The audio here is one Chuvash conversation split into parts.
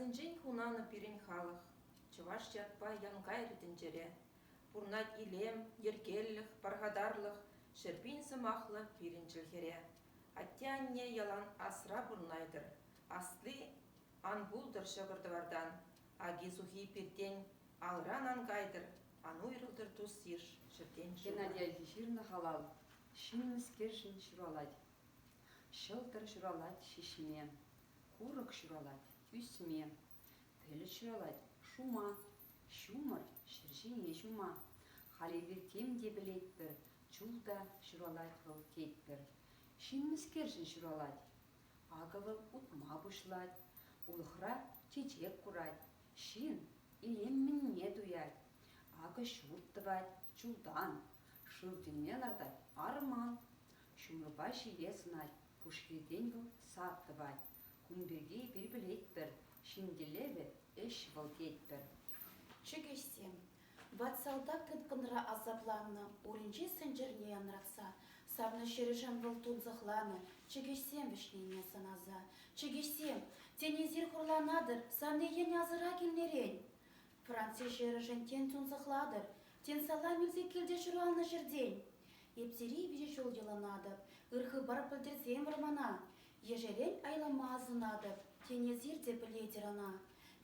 Асӗнчен хунанӑ пирӗн халӑх, Чӑваш ятпа ян кайрӗ тӗнчере. Пурнать илем, йӗркеллӗх, пархатарлӑх, Ҫӗрпин сӑмахлӑ пирӗн чӗлхере. Атте-анне ялан асра пурӑнайтӑр, Асли ан пултӑр ҫӑкӑр-тӑвартан, Аки-сухи пиртен алран ан кайтӑр, Ан уйрӑлтӑр тус-йыш ҫӗртен шывран. Геннадий Айхи ҫырнӑ халал ҫын мӗскершӗн ҫуралать? Ҫӑлтӑр ҫуралать ҫиҫме, курӑк ҫуралать ӳсме, пӗлӗт ҫуралать шума, ҫумӑр ҫӗр ҫине ҫума. Халь эпир тем те пӗлетпӗр, чул та ҫуралать вӑл тетпӗр. Ҫын мӗскершӗн ҫуралать? Акӑ вӑл утма пуҫлать, улӑхра чечек курать, ҫын илем мӗнне туять. Акӑ ҫурт тӑвать чултан, шыв тӗлне лартать арман. Ҫумӑрпа ҫиле сӑнать, пушхиртен вӑл сад тӑвать. Кун пирки эпир пӗлетпӗр, ҫын тӗллевӗ ӗҫ вӑл тетпӗр. Чӗкеҫсем, ват салтак тыткӑнра асапланнӑ, уринчи сӑнчӑрне янратса, савнӑ ҫӗрӗшӗн вӑл тунсӑхланӑ, чӗкеҫсем вӗҫнине сӑнаса. Чӗкеҫсем, тен эсир хурланатӑр, савни ен асӑра килнӗрен? Франци ҫӗрӗшӗн тен тунсӑхлатӑр, тен салам илсе килте ҫуралнӑ ҫӗртен? Эп сире виҫӗ ҫул йӑлӑнатӑп, ыр хыпар пӗлтерсемӗр мана. Ешерен айлама асӑнатӑп, тен эсир те пӗлетӗр ӑна.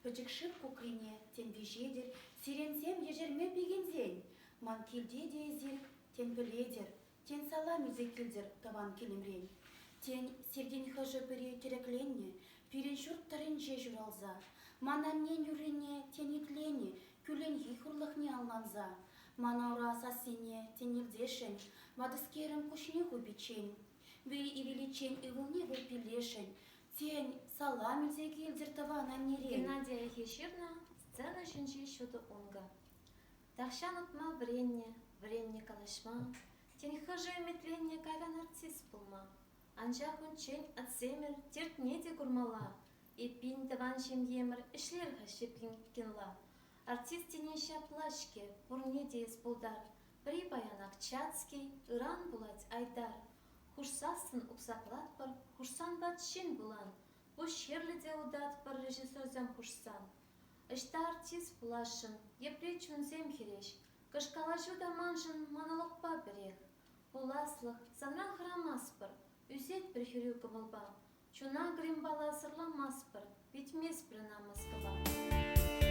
Пӗчӗк шыв кукрине, тен виҫетӗр, сиренсем ешерме пикенсен. Ман килте те эсир, тен пӗлетӗр, Тен, салам илсе килтӗр тӑван килӗмрен. Тен, сиртен хӑшӗ-пӗри тӗрекленнӗ, пирӗн ҫурт тӑрринче ҫуралса. Ман аннен юррине, тен, итленӗ, кулленхи хурлӑхне ӑнланса. Мана ура сассине, тен, илтесшӗн, ватӑскерӗн куҫне хупиччен. Виличчен ывӑлне вӑл пиллесшӗн, тен, салам илсе килтӗр тӑван аннерен. Геннадий Айхи ҫырнӑ Сцена ҫинчи ҫутӑ ункӑ. Тахҫан утма вӗреннӗ, вӗреннӗ калаҫма, тен, хӑшӗ ӗмӗтленнӗ кайран артист пулма. Анчах унччен атьсемӗр тертне те курмалла. Эппин, тӑван ҫемьемӗр ӗҫлер-ха Щепкинла. Артист тени ҫапла-ҫке, пурне те эс пултар. Пӗри паян Акчацкий, ыран пулать Айтар. Хушсассӑн уксаклатпӑр, хушсан ват ҫын пулан. Пуҫ хӗрлӗ те утатпӑр режиссерсем хушсан. Ӑҫта артист пуласшӑн, епле чунсем хӗреҫ, Кӑшкалаҫу та маншӑн монологпа пӗрех. Пуласлӑх, санран хӑрамастпӑр, ӳсетпӗр хӗрӳ кӑмӑлпа. Чуна гримпала сӑрламастпӑр, витместпӗр ӑна маскӑпа.